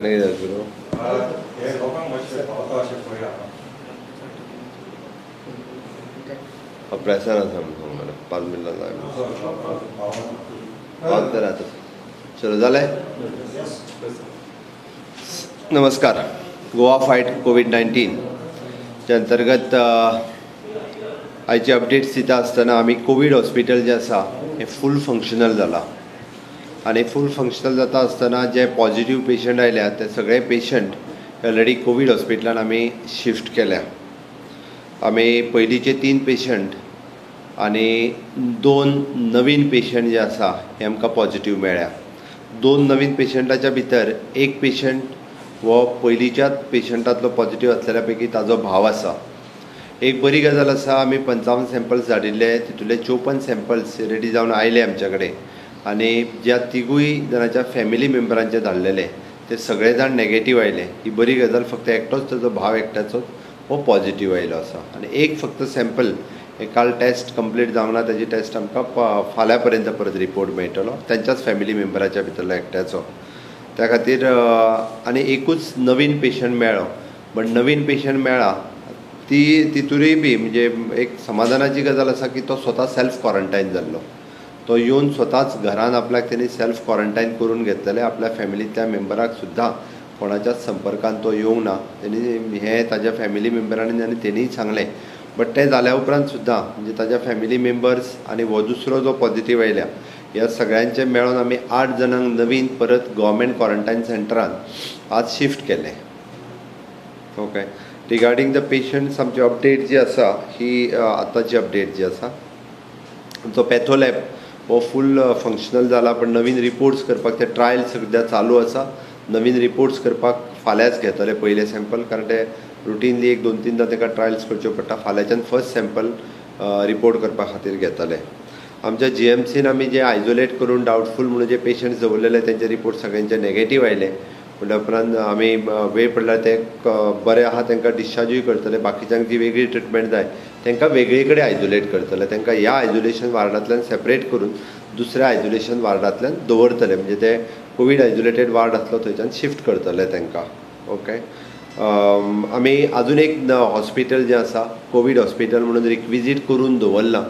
सुरू प्रेसर आसा म्हणून मरे 5 मिनटां जाय 5 तर आतां चलो जालें. नमस्कार. गोवा फायट कोवीड-19 च्या अंतर्गत आयची अपडेट्स दिता आसतना आमी कोवीड हॉस्पिटल जें आसा हें फूल फंक्शनल जालां आनी फूल फंक्शनल जाता आसतना जे पॉझिटीव पेशंट आयल्या ते सगळे पेशंट ऑलरेडी कोवीड हॉस्पिटलान आमी शिफ्ट केल्या. आमी पयलींचे 3 पेशंट आनी 2 नवीन पेशंट जे आसा हे आमकां पॉझिटीव मेळ्ळ्या. 2 नवीन पेशंटाच्या भितर एक पेशंट हो पयलींच्याच पेशंटांतलो पॉझिटीव आसलेल्या पैकी ताजो भाव आसा. एक बरी गजाल आसा, आमी 55 सॅम्पल्स धाडिल्ले, तितूंतले 54 सॅम्पल्स रेडी जावन आयले आमच्या कडेन आनी ज्या 3 जाणांच्या फॅमिली मेंबरांचे धाडलेले ते सगळे जाण नेगेटीव आयले. ही बरी गजाल. फक्त एकटोच ताजो भाव एकट्याचो हो पॉझिटीव आयलो आसा आनी एक फक्त सॅम्पल हे काल टेस्ट कंप्लीट जावंक ना, ताजी टेस्ट आमकां फाल्यां पर्यंत परत रिपोर्ट मेळटलो तांच्याच फॅमिली मेंबराच्या भितरलो एकट्याचो. त्या खातीर आनी एकूच नवीन पेशंट मेळ्ळो, बट नवीन पेशंट मेळ्ळा ती तितूनय बी म्हणजे एक समाधानाची गजाल आसा की तो स्वता सेल्फ क्वॉरंटायन जाल्लो. तो येवन स्वताच घरान आपल्याक तेणी सेल्फ क्वॉरंटायन करून घेतलेलें. आपल्या फॅमिलींतल्या मेंबराक सुद्दां कोणाच्याच संपर्कान तो येवंक ना. तेणी हें ताज्या फॅमिली मेंबरांनी आनी तेणीय सांगलें. बट तें जाल्या उपरांत सुद्दां म्हणजे ताज्या फॅमिली मेंबर्स आनी हो दुसरो जो पॉझिटीव आयल्या ह्या सगळ्यांचे मेळोन आमी 8 जाणांक नवीन परत गव्हर्मेंट क्वॉरंटायन सेंटरान आज शिफ्ट केलें. ओके, रिगार्डींग the patients आमची अपडेट जी आसा ही आतांची अपडेट जी आसा, आमचो पॅथोलॅब हो फूल फंक्शनल जाला, पण नवीन रिपोर्ट्स करपाक ते ट्रायल सद्या चालू आसा. नवीन रिपोर्ट्स करपाक फाल्यांच घेतले पयले सॅम्पल, कारण ते रुटीनली 1-2 3 तांकां ट्रायल्स करच्यो पडटा. फाल्यांच्यान फर्स्ट सॅम्पल रिपोर्ट करपा खातीर घेतले. आमच्या जीएमसीन आमी जे आयजोलेट करून डावटफूल म्हणून जे पेशंट्स दवरलेले तेंचे रिपोर्ट सगळ्यांचे नेगेटीव आयले. म्हणल्या उपरांत आमी वेळ पडल्यार ते बरे आहा तांकां डिस्चार्जूय करतले. बाकीच्यांक जी वेगळी ट्रिटमेंट जाय तांकां वेगळे कडेन आयजोलेट करतले. तांकां ह्या आयजोलेशन वार्डांतल्यान सेपरेट करून दुसऱ्या आयजोलेशन वार्डांतल्यान दवरतले. म्हणजे ते कोवीड आयजोलेटेड वार्ड आसलो थंयच्यान शिफ्ट करतले तांकां. ओके, आमी आजून एक हॉस्पिटल जें आसा कोवीड हॉस्पिटल म्हणून रिक्विजीट करून दवरलां.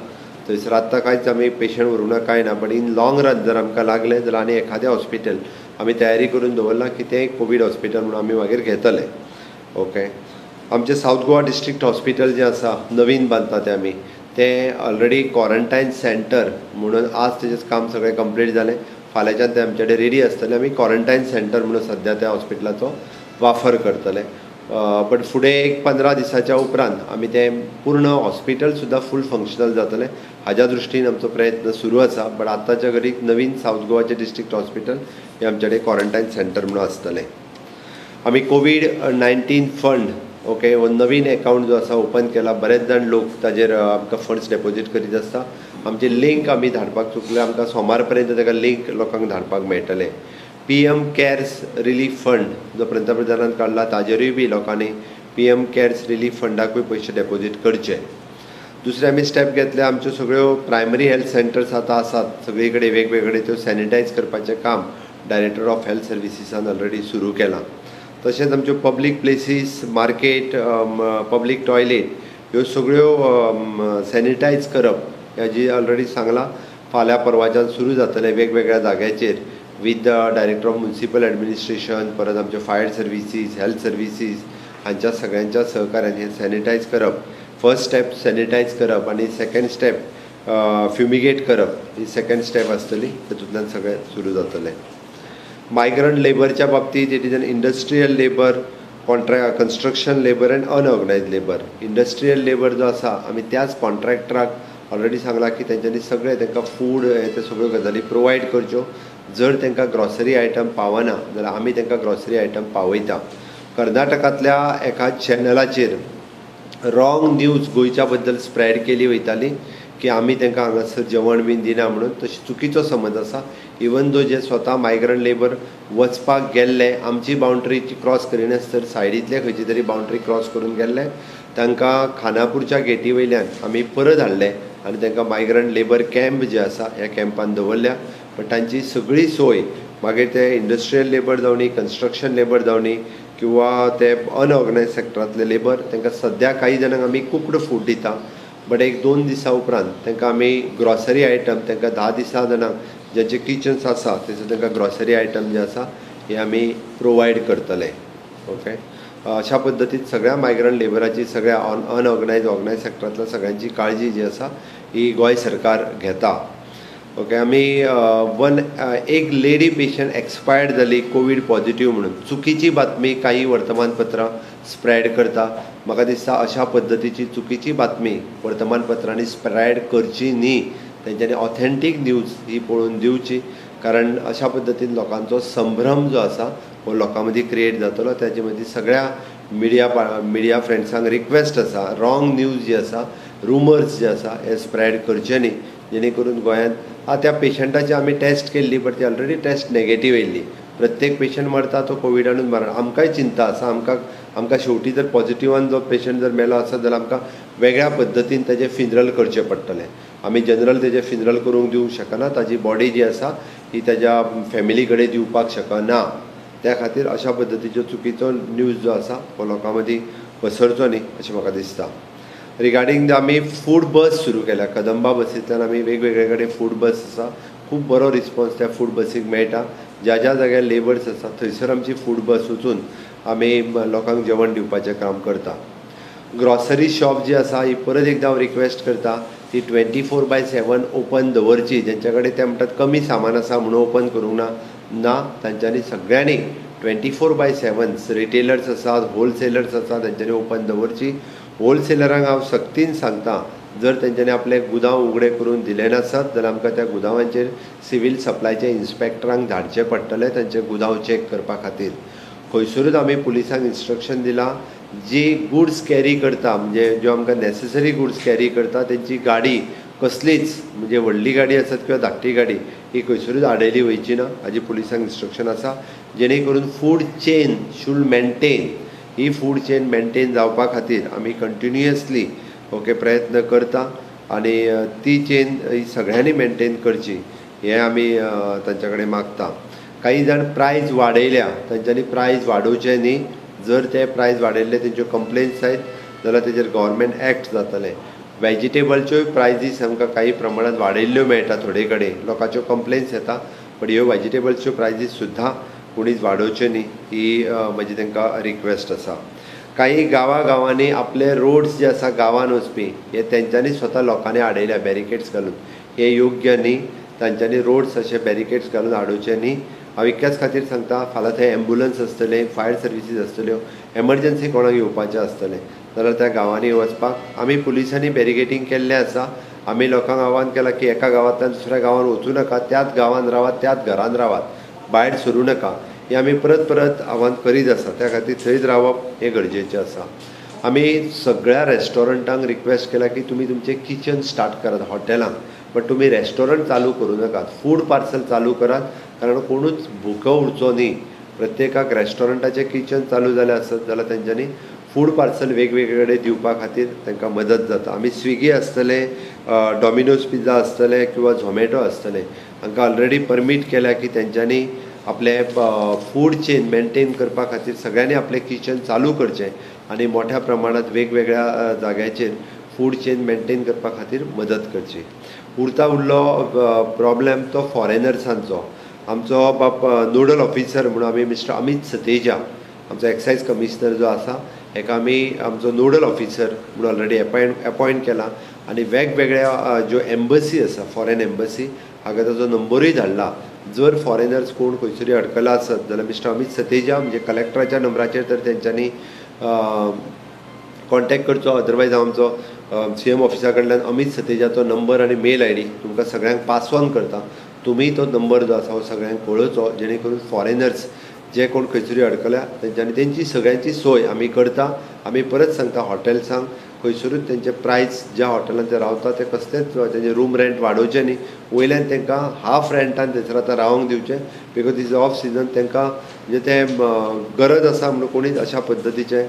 थंयसर आत्तां कांयच आमी पेशंट व्हरूंक ना कांय ना, बट इन लॉंग रन जर आमकां लागलें जाल्यार आनी एखादें हॉस्पिटल आमी तयारी करून दवरलां की तें कोवीड हॉस्पिटल म्हणून आमी मागीर घेतले. ओके, आमचें सावथ गोवा डिस्ट्रिक्ट हॉस्पिटल जें आसा नवीन बांदता तें आमी, तें ऑलरेडी क्वॉरंटायन सेंटर म्हणून आज तेजें काम सगळें कंप्लीट जालें. फाल्यांच्यान तें आमचे कडेन रेडी आसतलें. आमी क्वॉरंटायन सेंटर म्हणून सद्या त्या हॉस्पिटलाचो वापर करतले. बट फुडें एक 15 दिसाच्या उपरांत आमी तें पूर्ण हॉस्पिटल सुद्दां फूल फंक्शनल जातलें हाज्या दृश्टीन आमचो प्रयत्न सुरू आसा. बट आतांच्या घडीक नवीन सावथ गोवाचें डिस्ट्रिक्ट हॉस्पिटल हें आमचे कडेन क्वॉरंटायन सेंटर म्हणून आसतलें. आमी कोवीड-19 फंड ओके हो नवीन एकावंट जो आसा ओपन केला. बरेच जाण लोक ताजेर आमकां फंड्स डेपोजीट करीत आसता. आमची लिंक आमी धाडपाक चुकले, आमकां सोमार पर्यंत ताका लिंक लोकांक धाडपाक मेळटलें. PM CARES relief fund जो पंतप्रधानान काडला ताजेरूय बी लोकांनी PM CARES relief फंडाकूय पयशे डेपोजीट करचे. दुसरें आमी स्टेप घेतले, आमच्यो सगळ्यो प्रायमरी हेल्थ सेंटर्स आतां आसात सगळे कडेन वेगवेगळे, त्यो सॅनिटायज करपाचें काम डायरेक्टर ऑफ हेल्थ सर्विसीसान ऑलरेडी सुरू केलां. तशेंच आमच्यो public places, market, public toilet ह्यो सगळ्यो सॅनिटायज करप हेजी ऑलरेडी सांगलां. फाल्यां परवाच्यान सुरू जातलें वेगवेगळ्या जाग्याचेर with the director of municipal administration, परत आमच्यो फायर सर्विसीस, हेल्थ सर्विसीस हांच्या सगळ्यांच्या सहकार्यान हें सॅनिटायज करप. फर्स्ट स्टेप सॅनिटायज करप आनी सेकेंड स्टेप फ्युमिगेट करप, ही सेकेंड स्टेप आसतली. तातूंतल्यान सगळें सुरू जातलें. मायग्रंट लेबरच्या बाबतींत it is an industrial labour, construction labour and unorganised labour. Industrial labour जो आसा आमी त्याच कॉन्ट्रॅक्टराक ऑलरेडी सांगलां की तेंच्यांनी सगळें तांकां फूड हे ते सगळ्यो गजाली प्रोवायड करच्यो. जर तांकां ग्रॉसरी आयटम पावना जाल्यार आमी तांकां ग्रॉसरी आयटम पावयता. कर्नाटकांतल्या एका चॅनलाचेर रॉंग न्यूज गोंयच्या बद्दल स्प्रेड केली वयताली की आमी तांकां हांगासर जेवण बीन दिना म्हणून. तशी चुकीचो समज आसा. इवन दो जे स्वता मायग्रंट लेबर वचपाक गेल्ले आमची बाउंड्री क्रॉस करिनासतना सायडींतले खंयची तरी बाउंड्री क्रॉस करून गेल्ले, तांकां खानापूरच्या गेटी वयल्यान आमी परत हाडले आनी तांकां मायग्रंट लेबर कॅम्प जे आसा ह्या कॅम्पान दवरल्या. पण तांची सगळी सोय मागीर ते इंडस्ट्रियल लेबर जावनी, कन्स्ट्रक्शन लेबर जावनी किंवा ते अनऑर्गनायज सेक्टरांतले लेबर, तांकां सद्या काही जाणांक आमी कुक्ड फूड दिता, बट एक 2 दिसां उपरांत तांकां आमी ग्रॉसरी आयटम तांकां 10 दिसां जाणांक ज्यांचे किचन्स आसा थंयसर तांकां ग्रॉसरी आयटम जे आसा हे आमी प्रोवायड करतले. ओके, अशा पद्दतीन सगळ्या मायग्रंट लेबराची, सगळ्या अनऑर्गनायज ऑर्गनायज सेक्टरांतल्या सगळ्यांची काळजी जी आसा ही गोंय सरकार घेता. ओके, आमी एक लेडी पेशंट एक्सपायर्ड जाली कोवीड पॉझिटिव्ह म्हणून चुकीची बातमी काही वर्तमानपत्रां स्प्रेड करता. म्हाका दिसता अशा पद्दतीची चुकीची बातमी वर्तमानपत्रांनी स्प्रेड करची न्ही, तेंच्यांनी ऑथेंटीक न्यूज ही पळोवन दिवची, कारण अशा पद्दतीन लोकांचो संभ्रम जो आसा हो लोकां मदीं क्रिएट जातलो. ताजे मदीं सगळ्या मिडिया फ्रेंड्सांक रिक्वेस्ट आसा, रॉंग न्यूज जी आसा, रुमर्स जे आसा हे स्प्रेड करचे न्ही, जेणे करून गोंयांत त्या पेशंटाची आमी टेस्ट केल्ली, बट ती ऑलरेडी टेस्ट नेगेटीव येयल्ली. प्रत्येक पेशंट मरता तो कोविडानूच मरना, आमकांय चिंता आसा. आमकां शेवटी जर पॉझिटिवान जो पेशंट जर मेलो आसत जाल्यार आमकां वेगळ्या पद्दतीन ताजें फिनरल करचें पडटलें. आमी जनरल तेजें फिनरल करूंक दिवंक शकना, ताजी बॉडी जी आसा ही ताज्या फॅमिली कडेन दिवपाक शकना. त्या खातीर अशा पद्दतीचो चुकीचो न्यूज जो आसा हो लोकां मदीं पसरचो न्ही अशें म्हाका दिसता. रिगार्डींग आमी फूड बस सुरू केल्या, कदंबा बसींतल्यान आमी वेगवेगळे कडेन फूड बस आसा, खूब बरो रिस्पॉन्स त्या फूड बसीक मेळटा. ज्या ज्या जाग्यार लेबर्स आसा थंयसर आमची फूड बस वचून आमी लोकांक जेवण दिवपाचें काम करता. ग्रॉसरी शॉप जी आसा ही परत एकदां हांव रिक्वेस्ट करता, ती 24/7 ओपन दवरची. जेंच्या कडेन ते म्हणटात कमी सामान आसा म्हणून ओपन करूंक ना, ना, तांच्यांनी सगळ्यांनी 24/7 रिटेलर्स आसात, होलसेलर्स आसात, तांच्यांनी ओपन दवरची. होलसेलरांक हांव सक्तीन सांगता, जर तेंच्यांनी आपले गुदांव उगडे करून दिले नासत जाल्यार आमकां त्या गुदांवांचेर सिवील सप्लायच्या इन्स्पेक्टरांक धाडचे पडटले तांचे गुदांव चॅक करपा खातीर. खंयसरूच आमी पुलिसांक इन्स्ट्रक्शन दिलां, जी गुड्स कॅरी करता, म्हणजे ज्यो आमकां नॅसेसरी गुड्स कॅरी करता तेंची गाडी कसलीच, म्हणजे व्हडली गाडी आसत किंवा धाकटी गाडी, ही खंयसरूच आडयली वयची ना हाजी पुलिसांक इन्स्ट्रक्शन आसा, जेणे करून food chain should maintain. He food chain maintain जावपा खातीर आमी कंटिन्युअसली ओके प्रयत्न करता आनी ती चेन ही सगळ्यांनी मेनटेन करची हें आमी तांच्या कडेन मागता. काही जाण प्रायज वाडयल्या, तांच्यांनी प्रायज वाडोवचें न्ही. जर ते प्रायज वाडयल्ले तेंच्यो कंप्लेन्स जायत जाल्यार तेजेर गव्हर्मेंट एक्ट जातलें. वेजिटेबलच्योय प्रायजीस आमकां काही प्रमाणांत वाडयल्ल्यो मेळटा, थोडे कडेन लोकांच्यो कंप्लेन्स येता, बट ह्यो वेजिटेबल्सच्यो प्रायजीस सुद्दां कोणीच वाडोवच्यो न्ही ही म्हजी तांकां रिक्वेस्ट आसा. काही गांवागांवांनी आपले रोड्स जे आसा गांवान वचपी हे तेंच्यांनी स्वता लोकांनी आडयल्या बॅरिकेड्स घालून, हे योग्य न्ही. तांच्यांनी रोड्स अशे बॅरिकेड्स घालून आडोवचे न्ही. हांव इतल्याच खातीर सांगता, फाल्यां थंय एम्बुलन्स आसतले, फायर सर्विसीस आसतल्यो, एमर्जन्सी कोणाक येवपाचें आसतलें जाल्यार त्या गांवांनी वचपाक आमी पुलिसांनी बॅरिकेटींग केल्लें आसा. आमी लोकांक आव्हान केलां की एका गांवांतल्यान दुसऱ्या गांवांत वचूं नाका, त्याच गांवांत रावात, त्याच घरांत रावात, भायर सरूं नाका, हें आमी परत परत आव्हान करीत आसा. त्या खातीर थंयच रावप हें गरजेचें आसा. आमी सगळ्या रेस्टॉरंटांक रिक्वेस्ट केला की तुमी तुमचें किचन स्टार्ट करात हॉटेलांक, बट तुमी रेस्टॉरंट चालू करूं नाकात, फूड पार्सल चालू करात, कारण कोणूच भुको उरचो न्ही. प्रत्येकाक रेस्टॉरंटाचें किचन चालू जालें आसत जाल्यार तेंच्यांनी फूड पार्सल वेगवेगळे कडेन दिवपा खातीर तांकां मदत जाता. आमी स्विगी आसतलें, डॉमिनोज पिझ्झा आसतलें किंवा झोमॅटो आसतलें, हांकां ऑलरेडी परमीट केल्या की तेंच्यांनी आपलें फूड चेन मेनटेन करपा खातीर सगळ्यांनी आपलें किचन चालू करचें आनी मोठ्या प्रमाणांत वेगवेगळ्या जाग्याचेर फूड चेन मेनटेन करपा खातीर मदत करची. उरता उरलो प्रॉब्लेम तो फॉरेनर्सांचो. आमचो बाप नोडल ऑफिसर म्हणून आमी मिस्टर अमीत सतेजा, आमचो एक्सायज कमिशनर जो आसा, हेका आमी आमचो नोडल ऑफिसर म्हणून ऑलरेडी एपॉयंट केला आनी वेगवेगळ्या ज्यो एम्बसी आसा, फॉरेन एम्बसी, हांगा ताजो नंबरूय धाडला. जर फॉरेनर्स कोण खंयसरूय अडकला आसत जाल्यार मिस्टर अमीत सतेजा म्हणजे कलेक्टराच्या नंबराचेर तर तेंच्यांनी कॉन्टेक्ट करचो. अदरवायज हांव आमचो सी एम ऑफिसा कडल्यान अमीत सतेजाचो नंबर आनी मेल I D तुमकां सगळ्यांक पास ऑन करता. तुमी तो नंबर जो आसा हो सगळ्यांक कळोवचो, जेणे करून फॉरेनर्स जे कोण खंयसरूय अडकल्या तेंच्यांनी तेंची सगळ्यांची सोय आमी करता. आमी परत सांगता, हॉटेल्सांक खंयसरूच तेंचे प्रायस ज्या हॉटेलान ते रावता ते कसलेच तेंचे रूम रेंट वाडोवचें न्ही, वयल्यान तांकां हाफ रेंटान थंयसर आतां रावंक दिवचें, because is of season. तांकां म्हणजे तें गरज आसा म्हणून कोणीच अशा पद्दतीचें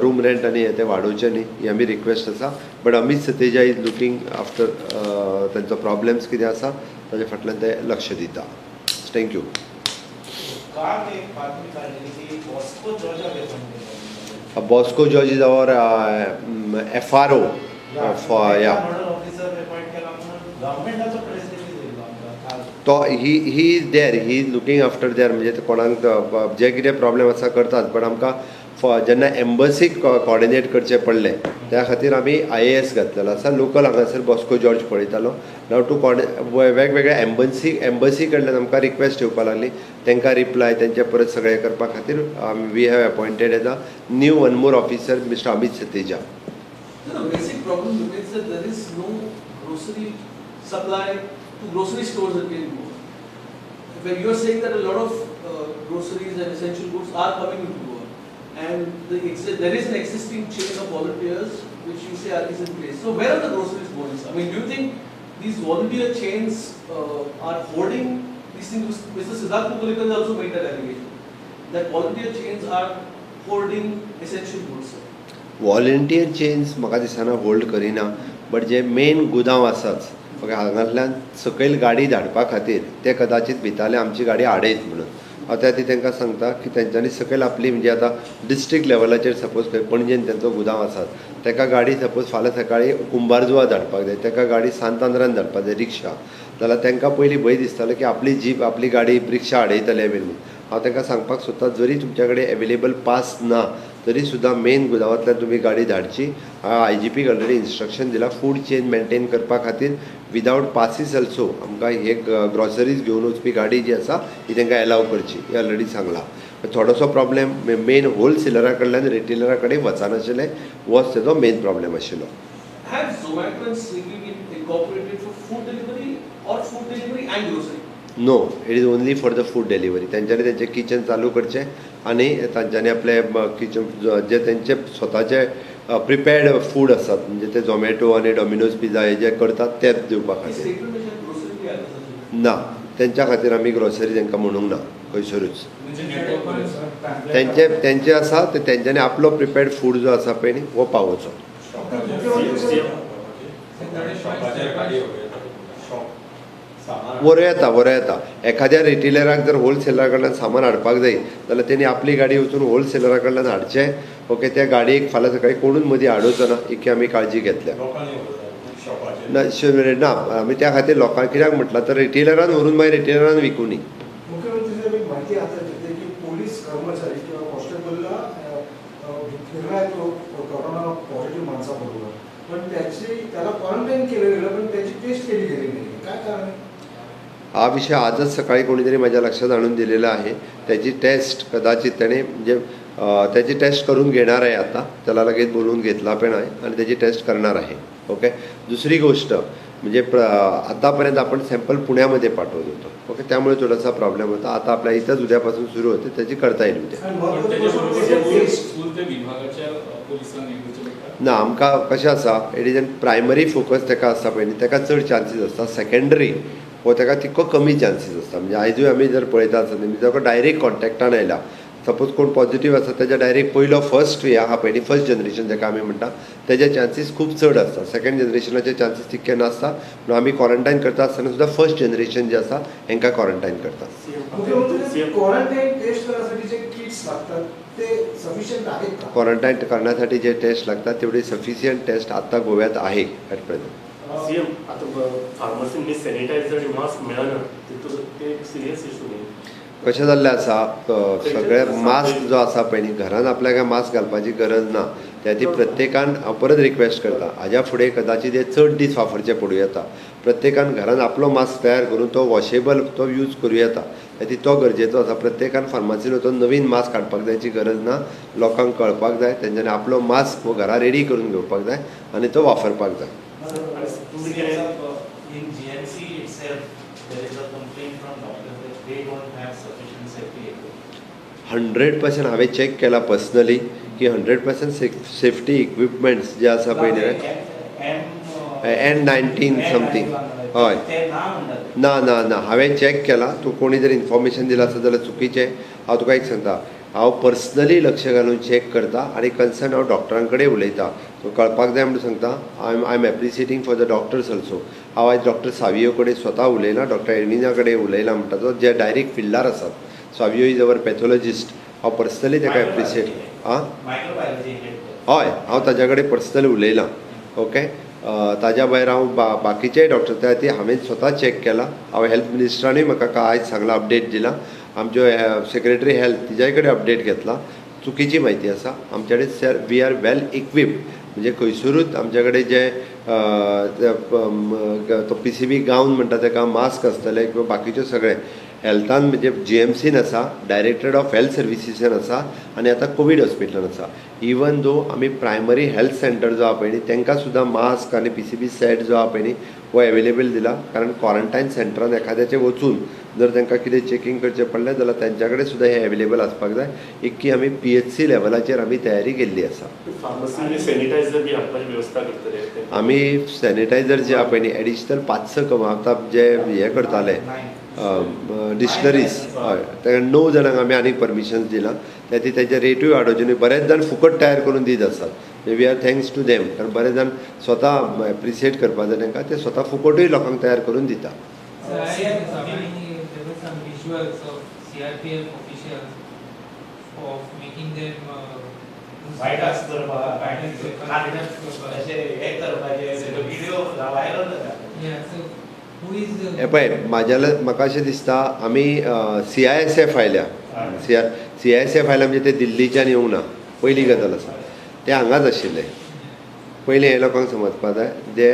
रूम रेंट आनी हें तें वाडोवचें न्ही, ही आमी रिक्वेस्ट आसा. But Amit Sateja is looking after तांचो प्रॉब्लेम्स कितें आसा ताजे फाटल्यान ते लक्ष दिता. Thank you. काल एक बातमी काडलेली की बॉस्को जॉर्जाक अपॉइंट केलो. Bosco George is our FRO. Yeah. Nodal officer appoint केला म्हणून गव्हर्नमेंटाचो प्रेस रिलीज येयलो आमकां काल. तो he is there, he is looking after there. म्हणजे ते कोणाक जे कितें प्रॉब्लेम आसा करतात, बट आमकां जेन्ना एम्बसीक कॉर्डिनेट करचें पडलें त्या खातीर आमी IAS घातलेलो आसा. लोकल हांगासर बॉस्को जॉर्ज पळयतालो. नाव टू वेगवेगळ्या एम्बसी कडल्यान आमकां रिक्वेस्ट येवपा लागली, तांकां रिप्लाय तेंचे परत सगळें करपा खातीर we have appointed as a new one more officer Mister Amit Satija. The basic problem remains that there is no grocery supply to grocery stores in Goa. When you are saying that a lot of groceries and essential goods are coming into Goa, and there is an existing chain of volunteers which you say is in place. So where are the groceries going? I mean, do you think these volunteer chains are hoarding these things? Mr. Siddharth Mukulikar has also made that allegation that volunteer chains are hoarding essential goods. Volunteer chains म्हाका दिसना hold करिना, but J main गुदांव आसाच, okay, हांगांतल्यान सकयल गाडी धाडपा खातीर ते कदाचित भिताले आमची गाडी आडयत म्हणून. हांव त्या खातीर तांकां सांगता की तेंच्यांनी सकयल आपली, म्हणजे आतां डिस्ट्रिक्ट लेवलाचेर सपोज खंय पणजेन तेंचो गुदांव आसात, ताका गाडी सपोज फाल्यां सकाळीं कुंभारजुवा धाडपाक जाय, ताका गाडी सांतांद्रान धाडपाक जाय रिक्षा, जाल्यार तांकां पयलीं भंय दिसतालो की आपली जीप आपली गाडी रिक्षा आडयतले बीन. हांव तांकां सांगपाक सोदता, जरी तुमच्या कडेन एवेलेबल पास ना तरी सुद्दां मेन गुदांवांतल्यान तुमी गाडी धाडची. हांवें IGP already instruction दिलां फूड चेन मेनटेन करपा खातीर विदावट पासीस ऑल्सो आमकां हे ग्रॉसरीज घेवन वचपी गाडी जी आसा ही तांकां एलाव करची, हें ऑलरेडी सांगलां. थोडोसो प्रॉब्लेम मेन होलसेलरा कडल्यान रिटेलरा कडेन वचनाशिल्लें, वच तेजो मेन प्रॉब्लेम आशिल्लो. Have Zomato and Swiggy been incorporated for food delivery or food delivery and grocery? No, it is only for the food delivery. तेंच्यांनी तेंचें किचन चालू करचें आनी तांच्यांनी आपलें किचन जे तेंचे स्वताचे प्रिपेर्ड फूड आसात, म्हणजे ते झोमॅटो आनी डॉमिनोज पिझ्झा हे जे करतात ते दिवपा खातीर. ना, तेंच्या खातीर आमी ग्रॉसरी तांकां म्हणूंक ना खंयसरूच. तेंचे तेंचे आसा ते तेंच्यांनी आपलो प्रिपेर्ड फूड जो आसा पळय न्ही हो पावोवचो. व्हरूं येता, व्हरूं येता. एखाद्या रिटेलराक जर होलसेलरा कडल्यान सामान हाडपाक जाय जाल्यार तेणी आपली गाडी वचून होलसेलरा कडल्यान हाडचें. ओके, त्या गाडयेक फाल्यां सकाळीं कोणूच मदीं आडोवचो ना इतकी आमी काळजी घेतल्या. ना ना, आमी त्या खातीर लोकांक कित्याक म्हटलां तर रिटेलरान व्हरून मागीर रिटेलरान विकूं न्ही. मुख्यमंत्री साहेब, एक माहिती हातात येते की पोलीस कर्मचारी किंवा कॉन्स्टेबलला फिरलाय तो कोरोना पॉझिटिव्ह माणसाबरोबर, पण त्याला क्वारंटाईन केलं गेलं, पण त्याची टेस्ट केली गेली नाही. काय कारण आहे? हा विषय आजच सकाळी कोणीतरी माझ्या लक्षात आणून दिलेला आहे. त्याची टेस्ट कदाचित त्याने म्हणजे त्याची टेस्ट करून घेणार आहे, आता त्याला लगेच बोलवून घेतला पण आहे आणि त्याची टेस्ट करणार आहे. ओके, दुसरी गोष्ट म्हणजे आतापर्यंत आपण सॅम्पल पुण्यामध्ये पाठवत होतो. ओके, त्यामुळे थोडासा प्रॉब्लेम होता. आता आपल्या इथंच उद्यापासून सुरू होते, त्याची करता येईल उद्या. ना, आमकां कशें आसा, it is an primary focus ताका आसता पळय न्ही, ताका चड चान्सीस आसता. सेकेंडरी हो ताका तितको कमी चान्सीस आसता. म्हणजे आयजूय आमी जर पळयता आसत न्ही, ताका डायरेक्ट कॉन्टेक्टान आयला, सपोज कोण पॉझिटिव्ह आसा तेज्या डायरेक्ट पयलो फर्स्ट हे आहा पळय न्ही, फर्स्ट जनरेशन जाका आमी म्हणटा, तेजे चान्सीस खूब चड आसता. सेकंड जनरेशनाचे चान्सीस तितके नासता. म्हणून आमी क्वॉरंटायन करता आसतना सुद्दां फर्स्ट जनरेशन जे आसा हेंकां क्वॉरंटायन करता. क्वारंटाईन टेस्ट करण्यासाठी जे किट्स लागतात ते सफिशियंट आहेत का? क्वारंटाईन करण्यासाठी जे टेस्ट लागतात तेवढे सफिशियंट टेस्ट आता गोव्यात आहे ॲट प्रेझेंट. सीएम, आता फार्मसींनी सॅनिटायझर आनी मास्क मेळना, तितून ते एक सिरियस इशू न्ही. कशें जाल्लें आसा, सगळे मास्क जो आसा पळय न्ही, घरान आपल्याक काय मास्क घालपाची गरज ना. त्या खातीर प्रत्येकान हांव परत रिक्वेस्ट करता, हाज्या फुडें कदाचित हे चड दीस वापरचे पडूं येता. प्रत्येकान घरान आपलो मास्क तयार करून तो वॉशेबल तो यूज करूं येता, त्या खातीर तो गरजेचो आसा. प्रत्येकान फार्मासीन वचून नवीन मास्क हाडपाक जायची गरज ना. लोकांक कळपाक जाय तेंच्यांनी आपलो मास्क हो घरा रेडी करून घेवपाक जाय आनी तो वापरपाक जाय. In GMC itself, there is a complaint from doctors that they don't have sufficient safety equipment. 100% हांवें चॅक केला पर्सनली की 100% सेफ्टी इक्विपमेंट्स जे आसा पळय न्ही, N19 something, हय, ना ना ना, हांवें चॅक केला. तूं कोणी जर इन्फॉर्मेशन दिलां आसत जाल्यार चुकीचें. हांव तुका एक सांगता, हांव पर्सनली लक्ष घालून चॅक करता आनी कन्सर्न हांव डॉक्टरां कडेन उलयता. सो कळपाक जाय म्हणून सांगता, I am appreciating for the doctors also. हांव आयज डॉक्टर सावियो कडेन स्वता उलयलां, डॉक्टर एडविना कडेन उलयलां, म्हणटा तो जे डायरेक्ट फिल्डार आसात. Savio is our pathologist. हांव पर्सनली ताका एप्रिशिएट. आं, हय, हांव ताज्या कडेन पर्सनली उलयलां. ओके, ताज्या भायर हांव बाकीचेय डॉक्टर त्या खातीर हांवें स्वता चॅक केला. हांव हेल्थ मिनिस्टरानूय म्हाका आयज सांगलां, अपडेट दिला. आमच्यो सेक्रेटरी हेल्थ तिज्याय कडेन अपडेट घेतला. चुकीची म्हायती आसा आमचे कडेन. Sir, we are well equipped. म्हणजे खंयसरूच आमच्या कडेन जे तो PCB गावन म्हणटा ताका मास्क आसतले किंवा बाकीच्यो सगळे हेल्थान, म्हणजे जीएमसीन आसा, डायरेक्टरेट ऑफ हेल्थ सर्विसीसान आसा आनी आतां कोवीड हॉस्पिटलान आसा. इवन दो आमी प्रायमरी हेल्थ सेंटर जो आहा पळय न्ही, तांकां सुद्दां मास्क आनी PCB set जो आहा पळय न्ही हो एवेलेबल दिला. कारण क्वॉरंटायन सेंटरान एखाद्याचें वचून जर तांकां कितें चॅकींग करचें पडलें जाल्यार तांच्या कडेन सुद्दां हें एवेलेबल आसपाक जाय. इतकी आमी PHC लेवलाचेर आमी तयारी केल्ली आसा. फार्मसीनी सॅनिटायझर बी हाडपाची वेवस्था करतले? आमी सॅनिटायझर जे आहा पळय न्ही, एडिशनल 5-6 आतां जे हे करताले डिस्टलरीज, हय, ताका 9 जाणांक आमी आनीक परमिशन्स दिलां. त्या खातीर तेजे रेटूय वाडोवचे न्हय. बरेच जाण फुकट तयार करून दीत आसात. We are thanks to them, कारण बरेच जाण स्वता एप्रिशिएट करपाक जाय तांकां, ते स्वता फुकटूय लोकांक तयार करून दिता. Sir, there were some visuals of CRPF officials of making them white house करपाक, अशें हें करपाचें व्हिडियो व्हायरल जाता. Yeah, so who is the हें पळय, म्हाज्या म्हाका अशें दिसता आमी CISF आयल्या. CISF आयल्या म्हणजे ते दिल्लीच्यान येवंक ना, पयली गजाल आसा ते हांगाच आशिल्ले पयलीं. हें लोकांक समजपाक जाय, जे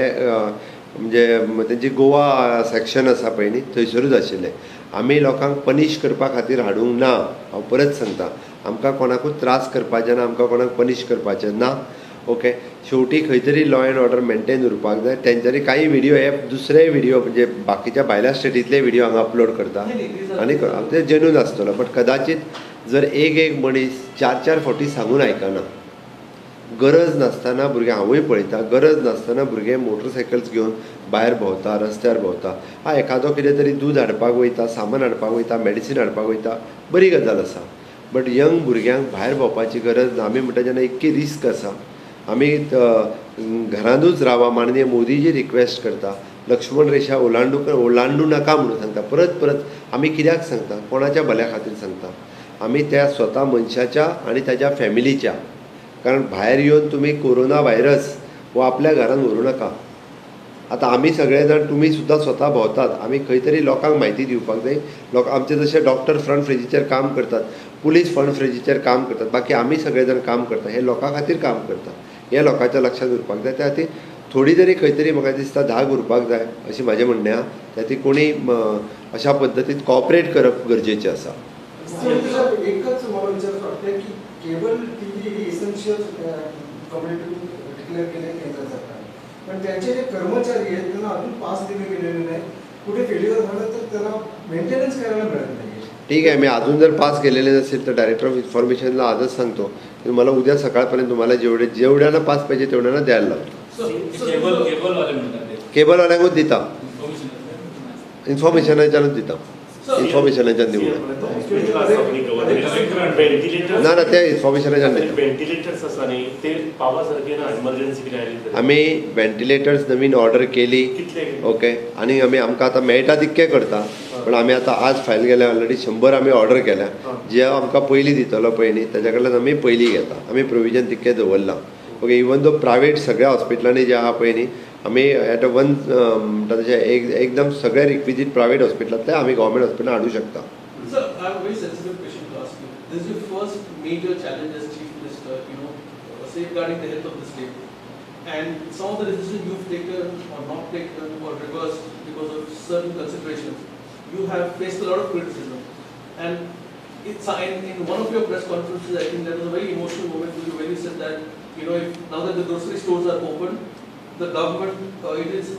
म्हणजे तेंची गोवा सेक्शन आसा पळय न्ही, थंयसरूच आशिल्ले. आमी लोकांक पनिश करपा खातीर हाडूंक ना. हांव परत सांगता, आमकां कोणाकूच त्रास करपाचें ना, आमकां कोणाक पनिश करपाचें ना. ओके, शेवटी खंय तरी लॉ एंड ऑर्डर मेनटेन उरपाक जाय. तेंच्यांनी कांय व्हिडियो हे दुसरेय व्हिडियो म्हणजे बाकीच्या भायल्या स्टेटींतले व्हिडियो हांगा अपलोड करता आनी ते जेन्यून आसतलो. बट कदाचित जर एक एक मनीस 4-4 फावटी सांगून आयकना, गरज नासतना भुरगे, हांवूय पळयता, गरज नासतना भुरगे मोटरसायकल्स घेवन भायर भोंवता, रस्त्यार भोंवता. हा, एखादो कितें तरी दूद हाडपाक वयता, सामान हाडपाक वयता, मेडिसीन हाडपाक वयता, बरी गजाल आसा. बट यंग भुरग्यांक भायर भोंवपाची गरज ना. आमी म्हणटा जेन्ना इतकी रिस्क आसा, आमी घरांतूच रावा. माननीय मोदीजी रिक्वेस्ट करता, लक्ष्मण रेशा ओलांडू नाका म्हणून सांगता. परत परत आमी कित्याक सांगता, कोणाच्या भल्या खातीर सांगता? आमी त्या स्वता मनशाच्या आनी ताच्या फॅमिलीच्या. कारण भायर येवन तुमी कोरोना व्हायरस हो आपल्या घरान व्हरूं नाका. आतां आमी सगळे जाण, तुमी सुद्दां स्वता भोंवतात, आमी खंय तरी लोकांक म्हायती दिवपाक जाय. लोक आमचे जशे डॉक्टर फ्रंट फ्रेजीचेर काम करतात, पुलीस फ्रंट फ्रेजीचेर काम करतात, बाकी आमी सगळे जाण काम करता, हे लोकां खातीर काम करता, हे लोकांच्या लक्षांत उरपाक जाय. त्या खातीर थोडी तरी खंय तरी म्हाका दिसता धाक उरपाक जाय अशें म्हाजें म्हणणें आहा. त्या खातीर कोणी अशा पद्दतीन कॉपरेट करप गरजेचें आसा. एकच मला विचारतो वाटतं की केबल टीव्ही ही एसेन्शियल कम्युनिटी डिक्लेअर केले केंद्र सरकार, पण त्यांचे जे कर्मचारी आहेत त्यांना अजून पास दिले गेलेले नाही. कुठे फेल्युअर झालं तर त्यांना मेंटेनन्स करायला मिळत नाही. ठीक आहे, मी अजून जर पास केलेले नसेल तर डायरेक्टर ऑफ इन्फॉर्मेशनला आजच सांगतो की मला उद्या सकाळपर्यंत तुम्हाला जेवढे जेवढ्यांना पास पाहिजे तेवढ्यांना द्यायला लावतो. केबलवाल्यांकूच दिता, इन्फॉर्मेशनाच्यानूच दिता, इन्फॉर्मेशनाच्यान दिवंक ना ना, ते इन्फॉर्मेशनाच्यान दिता. व्हेंटिलेटर्स आसा न्ही, ते पावा सारके ना एमर्जन्सी कितें आयली तर? आमी व्हेंटिलेटर्स नवीन ऑर्डर केली. कितले? ओके, आनी आमी आमकां आतां मेळटा तितके करता, पण आमी आतां आज फायल गेल्या ऑलरेडी 100 आमी ऑर्डर केल्या. जे आमकां पयलीं दितलो पळय न्ही ताच्या कडल्यान आमी पयलीं घेता. आमी प्रोविजन तितकें दवरलां. ओके, इवन दो प्रायवेट सगळ्या हॉस्पिटलांनी जे आहा पळय न्ही, आमी एट वन म्हणटा तशें एकदम सगळे रिक्विजीट प्रायवेट हॉस्पिटलांतले आमी गव्हर्मेंट हॉस्पिटलान हाडूं शकता. Sir, I have a very sensitive question to ask you. This is your first major challenge as Chief Minister, you know, safeguarding the health of the state. And some of the decisions you've taken or not taken or reversed because of certain considerations, you have faced a lot of criticism. And it's in one of your press conferences, I think there was a very emotional moment to you when you said that, you know, if now that the grocery stores are open, the government, it is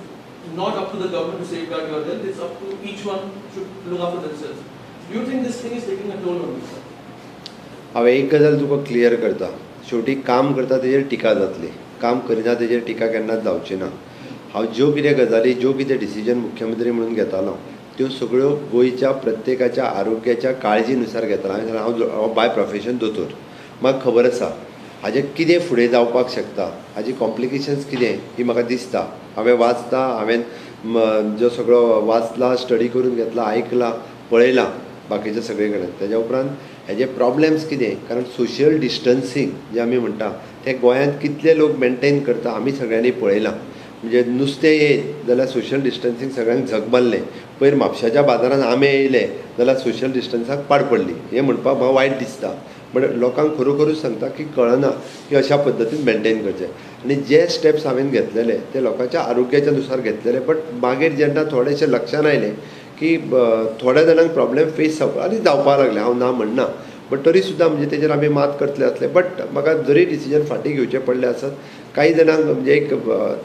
not up to the government to safeguard your health, it's up to each one should look after themselves. Do you think this thing is taking a toll on you, sir? हांवें एक गजाल तुका clear करता, शेवटी काम करता तेजेर टिका जातली, काम करिना तेजेर टिका केन्नाच जावची ना. हांव ज्यो कितें गजाली, ज्यो कितें डिसिजन मुख्यमंत्री म्हणून घेतालो त्यो सगळ्यो गोंयच्या प्रत्येकाच्या आरोग्याच्या काळजी नुसार घेतालो. हांवें हांव बाय प्रोफेशन दोतोर, म्हाका खबर आसा हाजें कितें फुडें जावपाक शकता, हाजी कॉम्प्लिकेशन्स कितें ही म्हाका दिसता. हांवें वाचता, हांवें जो सगळो वाचला, स्टडी करून घेतला, आयकलां, पळयलां. बाकीचे सगळे कडेन. तेज्या उपरांत हेजे प्रॉब्लेम्स कितें, कारण सोशल डिस्टन्सींग जें आमी म्हणटा तें गोंयांत कितले लोक मेनटेन करता आमी सगळ्यांनी पळयलां. म्हणजे नुस्तें येयत जाल्यार सोशल डिस्टन्सींग सगळ्यांक झक मारलें, पयर म्हापशाच्या बाजारान आमे येयले जाल्यार सोशल डिस्टन्साक पाड पडली, हें म्हणपाक म्हाका वायट दिसता. बट लोकांक खरोखरूच सांगता की कळना की अशा पद्दतीन मेनटेन करचें. आनी जे स्टेप्स हांवें घेतलेले ते लोकांच्या आरोग्याच्या नुसार घेतलेले, बट मागीर जेन्ना थोडेशें लक्षान आयलें की थोड्या जाणांक प्रॉब्लेम फेस जावपा आनी जावपाक लागले, हांव ना म्हणना, बट तरी सुद्दां म्हणजे तेजेर आमी मात करतले आसले. बट म्हाका जरी डिसिजन फाटीं घेवचें पडलें आसत, कांय जाणांक म्हणजे एक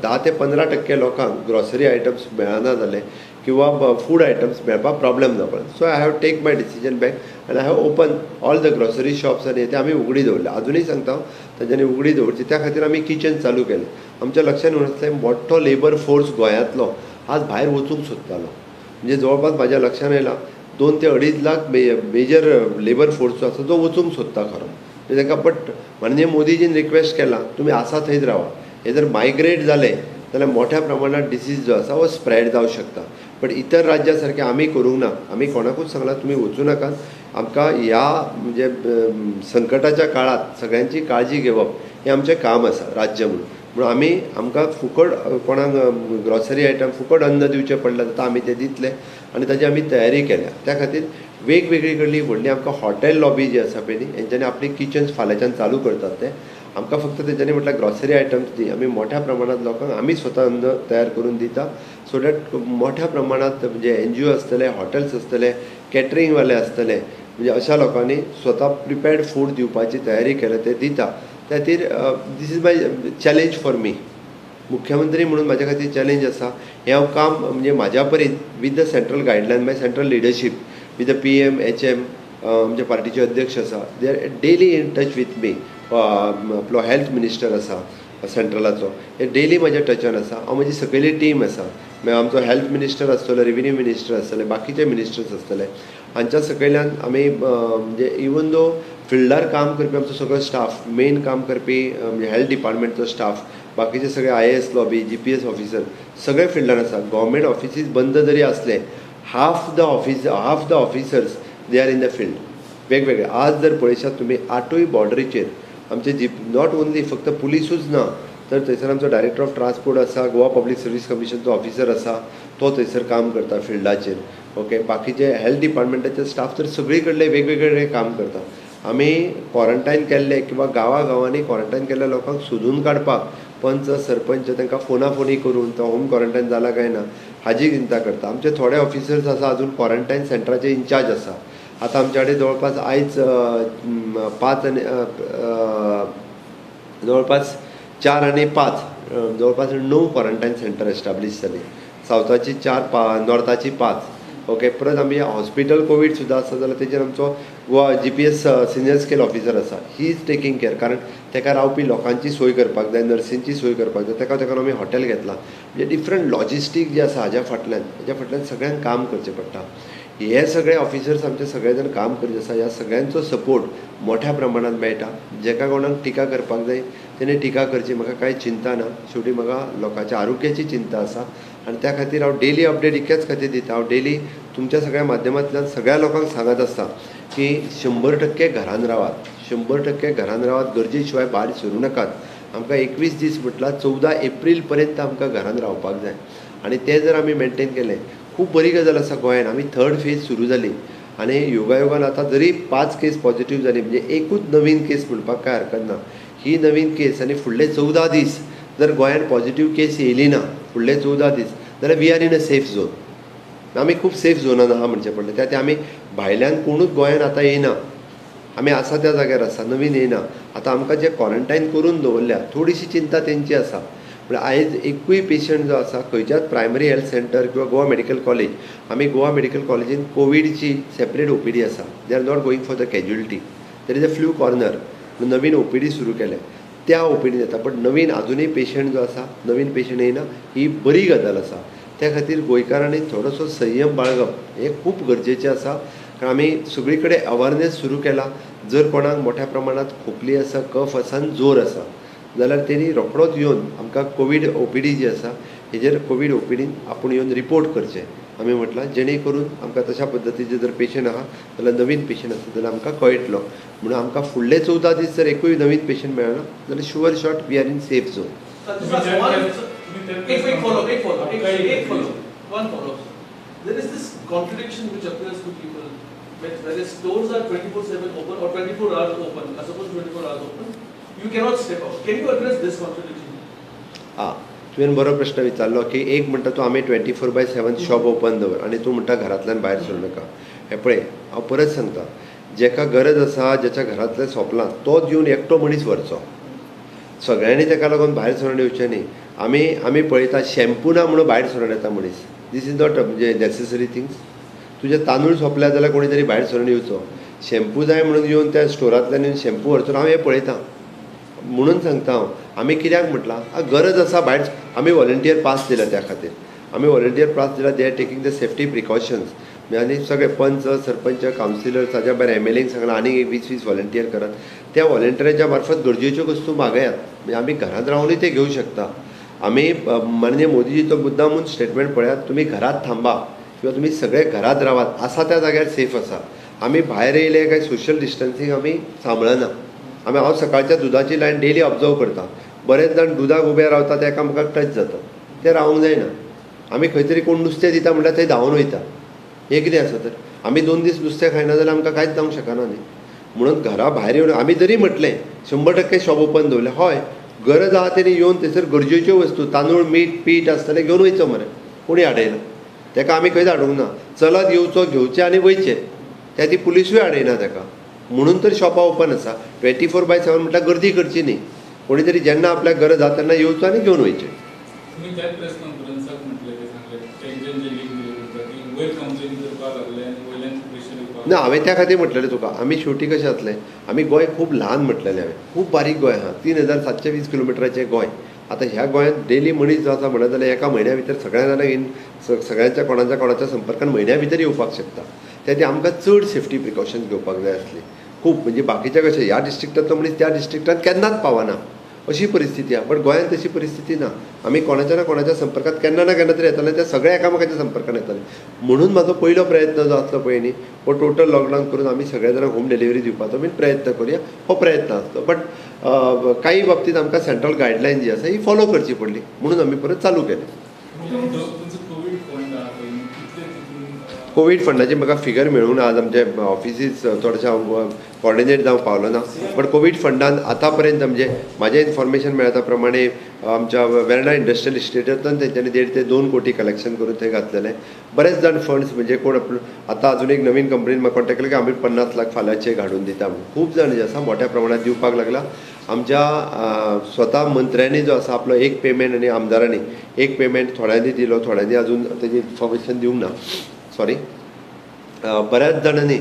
10 ते 15% लोकांक ग्रॉसरी आयटम्स मेळना जाले किंवा फूड आयटम्स मेळपाक प्रॉब्लेम जावपाक. So I have take my decision back आनी I have open all the grocery shops आनी ते आमी उगडी दवरले. आजुनूय सांगता हांव तांच्यांनी उगडी दवरची, त्या खातीर आमी किचन चालू केलें. आमच्या लक्षान येवन आसलें मोठो लेबर फोर्स गोंयांतलो आज भायर वचूंक सोदतालो. म्हणजे जवळपास म्हाज्या लक्षान आयलां 2 ते 2.5 लाख मेजर लेबर फोर्स जो आसा तो वचूंक सोदता खरो. म्हणजे तांकां बट माननीय मोदीजीन रिक्वेस्ट केला तुमी आसा थंयच रावा, हे जर मायग्रेट जाले जाल्यार मोठ्या प्रमाणात डिसीज जो आसा हो स्प्रेड जावं शकता. बट इतर राज्या सारकें आमी करूंक ना, आमी कोणाकूच सांगलां तुमी वचूं नाकात, आमकां ह्या म्हणजे संकटाच्या काळांत सगळ्यांची काळजी घेवप हें आमचें काम आसा राज्य म्हणून. म्हणून आमी आमकां फुकट कोणाक ग्रॉसरी आयटम फुकट अन्न दिवचें पडलें जाता आमी तें दितले आनी ताजी आमी तयारी केल्या. त्या खातीर वेगवेगळी कडली व्हडली आमकां हॉटेल लॉबी जी आसा पळय न्ही, हेंच्यांनी आपली किचन्स फाल्यांच्यान चालू करतात. ते आमकां फक्त तेंच्यांनी म्हटल्यार ग्रॉसरी आयटम्स दी, आमी मोठ्या प्रमाणांत लोकांक आमी स्वता अन्न तयार करून दिता, सो that मोठ्या प्रमाणांत म्हणजे एनजीओ आसतले, हॉटेल्स आसतले, कॅटरिंगवाले आसतले, म्हणजे अशा लोकांनी स्वता प्रिपेर्ड फूड दिवपाची तयारी केल्या ते दिता. त्या खातीर this is my challenge for me, मुख्यमंत्री म्हणून म्हाज्या खातीर चॅलेंज आसा. हें हांव काम म्हणजे म्हाज्या परीन with the central guideline by central leadership with the PM HM आमच्या पार्टीचे अध्यक्ष आसा, they are daily in touch with me. आपलो हेल्थ मिनिस्टर आसा सेंट्रलाचो, हे डेली म्हाज्या टचान आसा. हांव म्हजी सकयली टीम आसा, मागीर आमचो हेल्थ मिनिस्टर आसतलो, रेविन्यू मिनिस्टर आसतले, बाकीचे मिनिस्टर्स आसतले, हांच्या सकयल्यान आमी म्हणजे इवन दो फिल्डार काम करपी आमचो सगळो स्टाफ, मेन काम करपी म्हणजे हेल्थ डिपार्टमेंटचो स्टाफ, बाकीचे सगळे IAS lobby, GPS officer सगळे फिल्डार आसा. गव्हर्मेंट ऑफिसीस बंद जरी आसले, half the officers they are in the field. वेगवेगळे आज जर पळयशात तुमी 8 बॉर्डरीचेर आमचे जी not only फक्त पुलिसूच ना तर थंयसर आमचो डायरेक्टर ऑफ ट्रान्सपोर्ट आसा, गोवा पब्लीक सर्वीस कमिशनचो ऑफिसर आसा, तो थंयसर काम करता फिल्डाचेर. ओके, बाकीचे हेल्थ डिपार्टमेंटाचे स्टाफ तर सगळी कडले वेगवेगळे काम करता. आमी क्वॉरंटायन केल्ले किंवा गांवागांवांनी क्वॉरंटायन केल्ल्या लोकांक सोदून काडपाक पंच सरपंच तांकां फोनाफोनी करून तो होम क्वॉरंटायन जाला काय ना हाजी चिंता करता. आमचे थोडे ऑफिसर्स आसा अजून क्वॉरंटायन सेंटराचे इन्चार्ज आसा. आतां आमच्या कडेन जवळपास आयज 5 आनी जवळपास 4 आनी 5 जवळपास 9 क्वॉरंटायन सेंटर एस्टाब्लीश जाली. सावथाची 4, नॉर्थाची 5. ओके, परत आमी हॉस्पिटल कोवीड सुद्दां आसा जाल्यार तेजेर आमचो Goa GPS senior scale officer आसा, he is taking care. कारण तेका रावपी लोकांची सोय करपाक जाय, नर्सींची सोय करपाक जाय, तेका तेका आमी हॉटेल घेतलां. म्हणजे डिफरंट लॉजिस्टीक जे आसा हाज्या फाटल्यान सगळ्यांक काम करचें पडटा. हे सगळे ऑफिसर्स आमचे सगळे जाण काम करीत आसा. ह्या सगळ्यांचो सपोर्ट मोठ्या प्रमाणात मेळटा. जेका कोणाक टिका करपाक जाय तेणे टिका करची, म्हाका कांय चिंता ना. शेवटी म्हाका लोकांच्या आरोग्याची चिंता आसा आनी त्या खातीर हांव डेली अपडेट इतक्याच खातीर दिता. हांव डेली तुमच्या सगळ्या माध्यमांतल्यान सगळ्या लोकांक सांगत आसता की 100% घरान रावात, 100% घरान रावात, गरजे शिवाय भायर सरूं नाकात. आमकां 21 दीस म्हटल्यार 14 एप्रील पर्यंत आमकां घरान रावपाक जाय आनी तें जर आमी मेनटेन केलें खूब बरी गजाल आसा. गोंयान आमी थर्ड फेज सुरू जाली आनी योगायोगान आतां जरी 5 केस पॉझिटीव जाली म्हणजे एकूच नवीन केस म्हणपाक कांय हरकत ना. ही नवीन केस आनी फुडले 14 दीस जर गोंयान पॉझिटीव केस येयली ना फुडले 14 दीस जाल्यार we are in a safe zone. आमी खूब सेफ झोनान आहा म्हणचें पडलें. त्या आमी भायल्यान कोणूच गोंयान आतां येयना, आमी आसा त्या जाग्यार आसा, नवीन येयना. आतां आमकां जे क्वॉरंटायन करून दवरल्या थोडीशी चिंता तेंची आसा. म्हळ्यार आयज एकूय पेशंट जो आसा खंयच्याच प्रायमरी हेल्थ सेंटर किंवा गोवा मेडिकल कॉलेज, आमी गोवा मेडिकल कॉलेजीन कोविडची सेपरेट ओपीडी आसा. They are not going for the casualty, there is a flu corner म्हणून नवीन ओपीडी सुरू केल्या, त्या ओपीडीन येता. बट नवीन आजुनूय पेशंट जो आसा नवीन पेशंट येयना, ही बरी गजाल आसा. त्या खातीर गोंयकारांनी थोडोसो संयम बाळगप हें खूब गरजेचें आसा. कारण आमी सगळी कडेन अवेरनेस सुरू केला. जर कोणाक मोठ्या प्रमाणांत खोकली आसा, कफ आसा आनी जोर आसा जाल्यार तेणी रोखडोच येवन आमकां कोवीड ओपीडी जी आसा हेजेर कोवीड ओपीडीन आपूण येवन रिपोर्ट करचें. आमी म्हटलां, जेणे करून आमकां तशा पद्दतीचे जर पेशंट आहा जाल्यार, नवीन पेशंट आसता जाल्यार आमकां कळटलो. म्हणून आमकां फुडले 14 दीस जर एकूय नवीन पेशंट मेळना जाल्यार sure shot we are in safe zone. एक एक follow, एक follow, एक follow, one follow. There is this contradiction which appears to people whereas stores are 24/7 open or 24 hours open, I suppose 24 hours open, you cannot step out. Can you address this contradiction? आं, तुवें बरो प्रश्न विचारलो की एक म्हणटा तूं आमी 24/7 शॉप ओपन दवर आनी तूं म्हणटा घरांतल्यान भायर सरूं नाका. हें पळय, हांव परत सांगता, जेका गरज आसा, जेच्या घरांतलें सोंपलां तोच येवन एकटो मनीस व्हरचो. सगळ्यांनी ताका लागून भायर सरून येवचें न्ही. आमी आमी पळयता, शॅम्पू ना म्हणून भायर सरून येता मनीस. This is not म्हणजे नेसेसरी थिंग्स. तुजे तांदूळ सोंपल्या जाल्यार कोणी तरी भायर सरून येवचो. शॅम्पू जाय म्हणून येवन त्या स्टोरांतल्यान येवन शॅम्पू व्हरचो. हांव हें पळयता म्हणून सांगता. हांव आमी कित्याक म्हटलां, गरज आसा भायर, आमी व्हॉलंटियर पास दिला. त्या खातीर आमी व्हॉलंटियर पास दिला. They are taking the safety precautions. आनी सगळे पंच, सरपंच, कावन्सिलर, ताच्या भायर एमएलएक सांगलां आनीक एक 20-20 व्हॉलंटियर करात. त्या व्हॉलंटियराच्या मार्फत गरजेच्यो वस्तू मागयात, म्हणजे आमी घरांत रावनूय ते घेवं शकता. आमी माननीय मोदीजीचो मुद्दामून स्टेटमेंट पळयात, तुमी घरात थांबा किंवा तुमी सगळे घरात रावात, आसा त्या जाग्यार सेफ आसा. आमी भायर येयले काय सोशल डिस्टन्सींग आमी सांबाळना. आमी हांव सकाळच्या दुदाची लायन डेली ऑब्जर्व करता. बरेच जाण दुदाक उबे रावता, ते एकामेकाक टच जातात, ते रावंक जायना. आमी खंय तरी कोण नुस्तें दिता म्हणल्यार थंय धांवन वयता. हें कितें आसा तर आमी 2 दीस नुस्तें खायना जाल्यार आमकां कांयच जावंक शकना न्ही. म्हणून घरा भायर येवन आमी जरी म्हटलें 100% शॉप ओपन दवरलें, हय गरज आहा तेणी येवन थंयसर गरजेच्यो वस्तू तांदूळ, मीठ, पीठ आसतलें घेवन वयचो मरे. कोणी आडयना तेका, आमी खंयच हाडूंक ना. चलत येवचो, घेवचें आनी वयचें, त्या ती पुलिसूय आडयना तेका. म्हणून तर शॉपां ओपन आसा 24/7. म्हटल्यार गर्दी करची न्ही. कोणी तरी जेन्ना आपल्याक गरज आहा तेन्ना येवचो आनी घेवन वयचें. तुमी त्याच प्रेस कॉन्फरन्साक म्हटलें, ते सांगलें तेंच्यान जे लीक दिले तुमकां की वयर कंप्लेन करपाक लागले आनी वयल्यान प्रेशर येवपाक. ना, हांवें त्या खातीर म्हटलेलें तुका, आमी शेवटी कशें जातलें, आमी गोंय खूब ल्हान म्हटलेलें हांवें, खूब बारीक गोंय आहा, 3720 किलोमिटराचें गोंय. आतां ह्या गोंयांत डेली मनीस जो आसा म्हणत जाल्यार एका म्हयन्या भितर सगळ्या जाणांक इन सगळ्यांच्या कोणाच्या कोणाच्या संपर्कान म्हयन्या भितर येवपाक शकता. त्या खातीर आमकां चड सेफ्टी प्रिकॉशन्स घेवपाक जाय आसली खूब. म्हणजे बाकीच्या कशें ह्या डिस्ट्रिक्टांतलो मनीस त्या डिस्ट्रिक्टांत केन्नाच पावना अशी परिस्थिती आहा, बट गोंयांत तशी परिस्थिती ना. आमी कोणाच्या ना कोणाच्या संपर्कांत केन्ना ना केन्ना तरी येताले, त्या सगळ्या एकामेकाच्या संपर्कांत येताले. म्हणून म्हाजो पयलो प्रयत्न जो आसलो पळय न्ही, हो टोटल लॉकडावन करून आमी सगळ्या जाणांक होम डिलिव्हरी दिवपाचो बीन प्रयत्न करुया, हो प्रयत्न आसलो. बट काही बाबतींत आमकां सेंट्रल गायडलायन जी आसा ही फॉलो करची पडली, म्हणून आमी परत चालू केलें. तुमचो कोवीड फंड आहा पळय न्ही, कितले तितून? कोवीड फंडाची म्हाका फिगर मेळूंक ना. आज आमचे ऑफिसीस चडशें हांव कॉर्डिनेट जावंक पावलो ना, बट कोवीड फंडान आतां पर्यंत म्हणजे म्हाजें इन्फॉर्मेशन मेळता प्रमाणे आमच्या वेर्णा इंडस्ट्रियल इस्टेटांतल्यान तेंच्यांनी 1.5 ते 2 कोटी कलेक्शन करून थंय घातलेलें. बरेच जाण फंड्स म्हणजे कोण आतां अजून एक नवीन कंपनीन म्हाका कॉन्टेक्ट केलो की आमी 50 लाख फाल्यांचे घाडून दिता म्हणून. खूब जाण जे आसा मोठ्या प्रमाणात दिवपाक लागला. आमच्या स्वता मंत्र्यांनी जो आसा आपलो एक पेमेंट आनी आमदारांनी एक पेमेंट थोड्यांनी दिलो, थोड्यांनी अजून तेजी इन्फॉर्मेशन दिवंक ना, सॉरी. बऱ्याच जाणांनी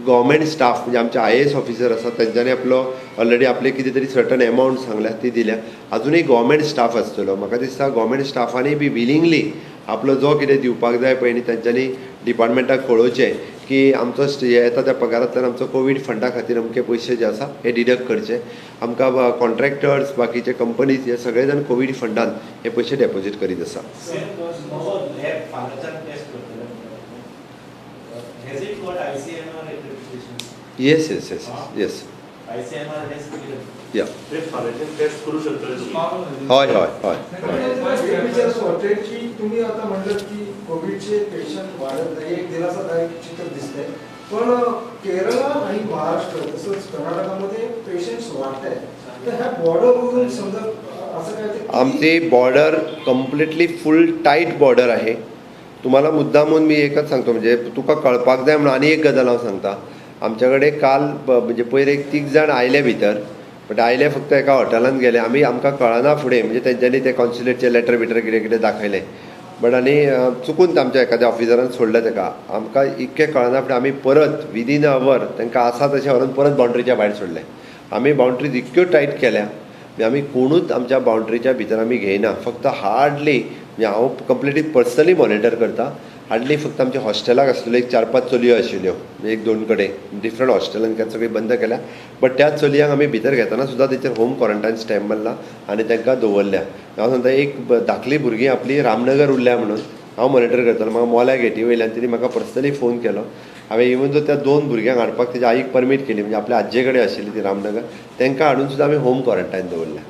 गव्हर्मेंट स्टाफ म्हणजे आमचे IAS officer आसा तेंच्यांनी आपलो ऑलरेडी आपले कितें तरी सर्टन एमावंट सांगल्या, ती दिल्या. अजुनूय गव्हर्मेंट स्टाफ आसतलो, म्हाका दिसता गव्हर्मेंट स्टाफांनी बी विलिंगली आपलो जो कितें दिवपाक जाय पळय न्ही तेंच्यांनी डिपार्टमेंटाक कळोवचें की आमचो येता त्या पगारांतल्यान आमचो कोवीड फंडा खातीर अमके पयशे जे आसा हे डिडक्ट करचे. आमकां कॉन्ट्रॅक्टर्स, बाकीचे कंपनीज हे सगळे जाण कोवीड फंडान हे पयशे डेपोजीट करीत आसा. Has it got ICMR accreditation? Yes, yes, yes, yes. ICMR has cleared. Yeah. ते फाल्यांच्यान टेस्ट करू शकतले तुमी. हय हय हय. एक विचार हॉटेल की तुम्ही आता म्हणलं की कोविडचे पेशंट वाढत नाही, एक दिलासादायक चित्र दिसतंय, पण केरळा आणि महाराष्ट्र तसंच कर्नाटकामध्ये पेशंट्स वाढत आहेत, तर ह्या बॉर्डरवरून समजा असं काय? आमची border completely full tight border आहे. तुम्हाला मुद्दामून मी एकच सांगतो, म्हणजे तुका कळपाक जाय म्हणून आनी एक गजाल हांव सांगता. आमच्या कडेन काल म्हणजे पयर एक 3 जाण आयले भितर, बट आयले फक्त एका हॉटेलांत गेले. आमी आमकां कळना फुडें म्हणजे तेंच्यांनी ते कॉन्सुलेटचे लेटर बिटर कितें कितें दाखयलें, बट आनी चुकून आमच्या एखाद्या ऑफिसरान सोडलें तेका. आमकां इतकें कळना फुडें आमी परत विदीन अ our तांकां आसा तशें व्हरून परत बाउंड्रीच्या भायर सोडलें. आमी बाउंड्रीज इतक्यो टायट केल्या म्हणजे आमी कोणूच आमच्या बाउंड्रीच्या भितर आमी घेयना. फक्त हार्डली म्हणजे हांव कंप्लिटली पर्सनली मॉनिटर करता, हार्डली फक्त आमच्या हॉस्टेलाक आसलेल्यो एक 4-5 चलयो आशिल्ल्यो, 1-2 कडेन डिफरंट हॉस्टेलान सगळीं बंद केल्या. बट त्या चलयांक आमी भितर घेतना सुद्दां तेचेर होम क्वॉरंटायन स्टॅम्प मारला आनी तांकां दवरल्या. हांव सांगता एक धाकली भुरगीं आपली रामनगर उरल्या म्हणून हांव मॉनिटर करतालो. म्हाका मोल्या गेटी वयल्यान तेणी म्हाका पर्सनली फोन केलो. हांवें इवन दो त्या 2 भुरग्यांक हाडपाक तेज्या आईक परमीट केली, म्हणजे आपल्या आज्जे कडेन आशिल्ली ती रामनगर, तांकां हाडून सुद्दां आमी होम क्वॉरंटायन दवरल्या.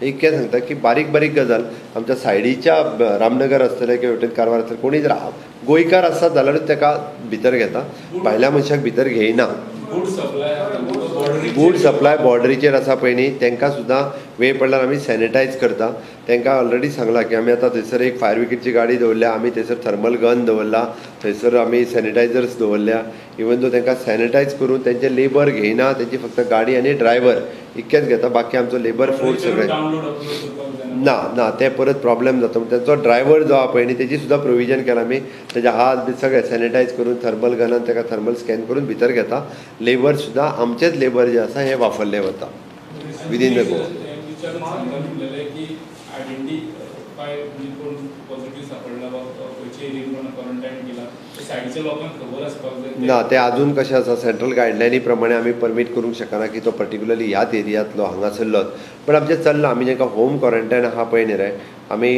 इतकें सांगता की बारीक बारीक गजाल आमच्या सायडीच्या रामनगर आसतलें किंवा वटेन कारवार आसतलें, कोणी जर गोंयकार आसत जाल्यारूच ताका भितर घेता, भायल्या मनशाक भितर घेयना. गूड सप्लाय बॉर्डरीचेर आसा पळय न्ही, तांकां सुद्दां वेळ पडल्यार आमी सॅनिटायज करता. तांकां ऑलरेडी सांगलां की आमी आतां थंयसर एक फायर ब्रिगेडची गाडी दवरल्या, आमी थंयसर थर्मल गन दवरला, थंयसर आमी सॅनिटायझर्स दवरल्या. इवन दो तांकां सॅनिटायज करून तेंचे लेबर घेयना, तेंची फक्त गाडी आनी ड्रायव्हर इतकेंच घेता, बाकी आमचो लेबर फोर्स सगळें ना ना ते परत प्रॉब्लेम जाता. तेंचो ड्रायव्हर जो आहा पळय न्ही तेजी सुद्दां प्रोविजन केलां आमी, तेजे हात बी सगळे सॅनिटायज करून थर्मल गनान ताका थर्मल स्कॅन करून भितर घेता. लेबर सुद्दां आमचेच लेबर जे आसा हे वापरले वता विदीन the Goa. ना ते अजून कशें आसा सेंट्रल गायडलायनी प्रमाणे आमी परमीट करूंक शकना की तो पर्टिक्युलरली ह्याच एरियांतलो हांगासरलोच, पण आमचें चल्लां. आमी जांकां होम क्वॉरंटायन आहा पळय न्ही रे, आमी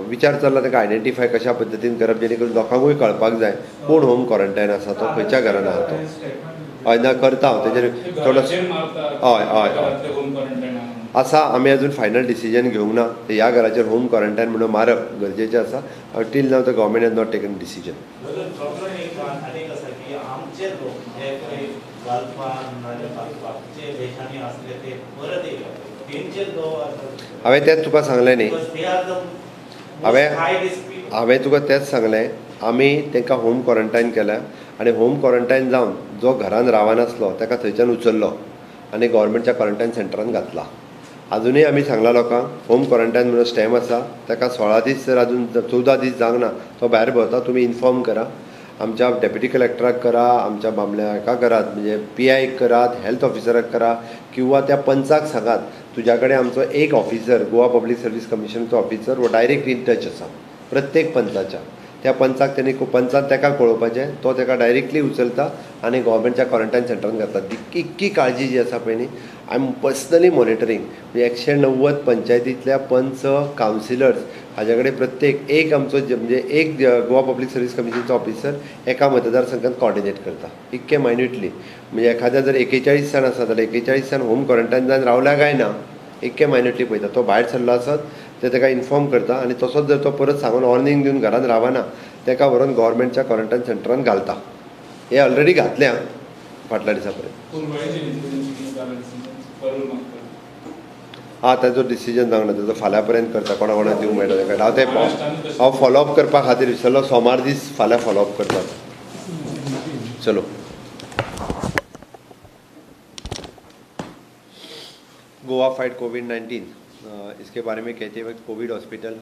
विचार चल्ला तांकां आयडेंटिफाय कशा पद्दतीन करप जेणे करून लोकांकूय कळपाक जाय कोण होम क्वॉरंटायन आसा तो, खंयच्या घरान आहा तो. हय ना करता हांव तेजेर थोडो. हय हय हय आसा, आमी अजून फायनल डिसिजन घेवंक ना. ह्या घराचेर होम क्वॉरंटायन म्हणून मारप गरजेचें आसा. Till now the government has not taken decision. Problem एक आनीक आसा की आमचे लोक जे पळय गल्फान नाजाल्यार बाकीचे देशांनी आसले ते परत येयले, तेंचे लोक. हांवें तेंच तुका सांगलें न्ही, हांवें तुका तेंच सांगलें, आमी तांकां होम क्वॉरंटायन केल्या आनी होम क्वॉरंटायन जावन जो घरान रावनासलो ताका थंयच्यान उचल्लो आनी गव्हर्मेंटच्या क्वॉरंटायन सेंटरान घातला. अजुनूय आमी सांगलां लोकांक होम क्वॉरंटायन म्हणून स्टॅम्प आसा, ताका 16 दीस जर अजून 14 दीस जावंक ना तो भायर भोंवता, तुमी इन्फॉर्म करा आमच्या डेप्युटी कलेक्टराक करा, आमच्या मामल्या हाका करात, म्हणजे पी आयक करात, हेल्थ ऑफिसराक करा, किंवा त्या पंचाक सांगात तुज्या कडेन आमचो एक ऑफिसर गोवा पब्लीक सर्वीस कमिशनाचो ऑफिसर हो डायरेक्ट इन टच आसा प्रत्येक पंचाच्या. त्या पंचाक तेणी पंचान ताका कळोवपाचें, तो ताका डायरेक्टली उचलता आनी गव्हर्मेंटच्या क्वॉरंटायन सेंटरान घातला. इतकी काळजी जी आसा पळय न्ही, I am personally monitoring. म्हणजे 190 पंचायतींतल्या पंच कावन्सिलर्स हाज्या कडेन प्रत्येक एक आमचो म्हणजे एक गोवा पब्लीक सर्वीस कमिशनचो ऑफिसर एका मतदारसंघात कॉर्डिनेट करता इतके मायन्युटली. म्हणजे एखाद्या जर 41 जाण आसा जाल्यार 41 जाण होम क्वॉरंटायन जावन रावल्या काय ना इतके मायन्युटली पळयता. तो भायर सरलो आसत ते ताका इन्फॉर्म करता आनी तसोच जर तो परत सांगून वॉर्निंग दिवन घरान रावना ताका व्हरून गव्हर्मेंटच्या क्वॉरंटायन सेंटरान घालता. हे ऑलरेडी घातल्या फाटल्या दिसा पर्यंत. आं ताजो डिसिजन जावंक ना, ताजो फाल्यां पर्यंत करता, कोणा कोणाक दिवंक मेळटा ताका. हांव तें हांव फॉलोअप करपा खातीर विसरलो, सोमार दीस फाल्यां फॉलोअप करता. चलो गोवा फाइट कोविड-19 इसके बारे में कहते वक्त कोविड हॉस्पिटल